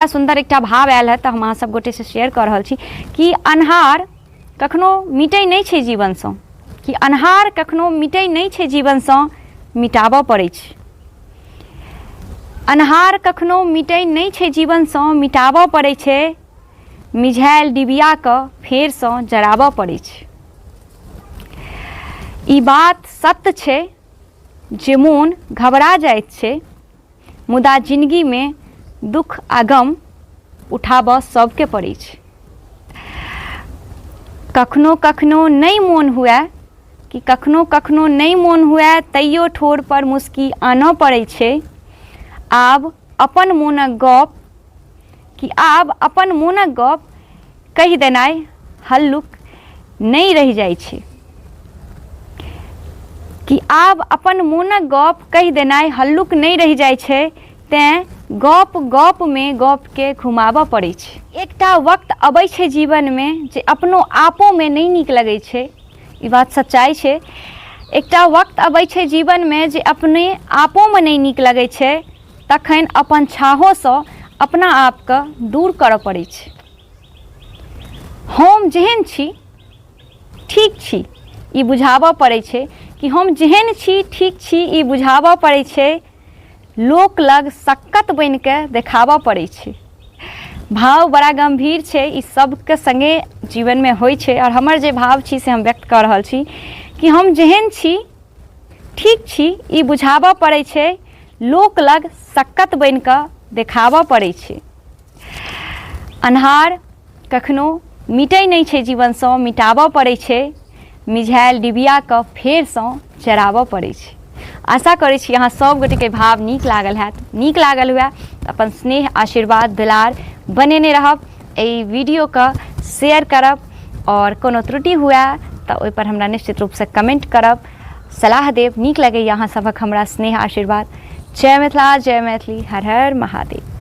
सुन्दर एकटा भाव आयल है तऽ हम अहाँ सब गोटेसँ शेयर कऽ रहल छी कि अन्हार कखनो मिटै नहि छै जीवनसँ, कि अन्हार कखनो मिटै नहि छै जीवनसँ, मिटाबऽ पड़ै छै। अन्हार कखनो मिटै नहि छै जीवनसँ, मिटाबऽ पड़ै छै। मिझायल डिबियाके फेरसँ जराबऽ पड़ै छै। ई बात सत्य छै जे मोन घबरा जाइत छै, मुदा जिनगीमे दुख आ गम उठाबऽ सबके पड़ै छै। कखनो कखनो नहि मोन हुए कि कखनो कखनो नहि मोन हुए तैयो ठोरपर मुस्की आनऽ पड़ै छै। आब अपन मोनक गप कि आब अपन मोनक गप कहि देनाइ हल्लुक नहि रहि जाइ छै। कि आब अपन मोनक गप कहि देनाइ हल्लुक नहि रहि जाइ छै, तेँ गप गपमे गपकेँ घुमाबऽ पड़ै छै। एकटा वक्त अबै छै जीवनमे जे अपनो आपोमे नहि नीक लगै छै, ई बात सच्चाइ छै। एकटा वक्त अबै छै जीवनमे जे अपने आपोमे नहि नीक लगै छै, तखन अपन छाहोसँ अपना आपके दूर करऽ पड़ै छै। हम जेहन छी ठीक छी ई बुझाबऽ पड़ै छै, कि हम जेहन छी ठीक छी ई बुझाबऽ पड़ै छै। लोक लग सक्कत बनिके देखाबऽ पड़ै छै। भाव बड़ा गम्भीर छै, ई सबके सङ्गे जीवनमे होइ छै। आओर हमर जे भाव छी से हम व्यक्त कऽ रहल छी कि हम जेहन छी ठीक छी ई बुझाबऽ पड़ै छै, लोक लग सक्कत बनिकऽ देखाबऽ पड़ै छै। अन्हार कखनो मिटै नहि छै जीवनसँ, मिटाबऽ पड़ै छै। मिझायल डिबियाके फेरसँ जराबऽ पड़ै छै। आशा करै छी अहाँ सब गोटेके भाव नीक लागल हैत। नीक लागल हुए तऽ अपन स्नेह आशीर्वाद दुलार बनेने रहब, एहि वीडियोके शेयर करब आओर कोनो त्रुटि हुए तऽ ओहिपर हमरा निश्चित रूपसँ कमेंट करब, सलाह देब। नीक लगैए अहाँ सभक हमरा स्नेह आशीर्वाद। जय मिथिला, जय मैथिली, हर हर महादेव।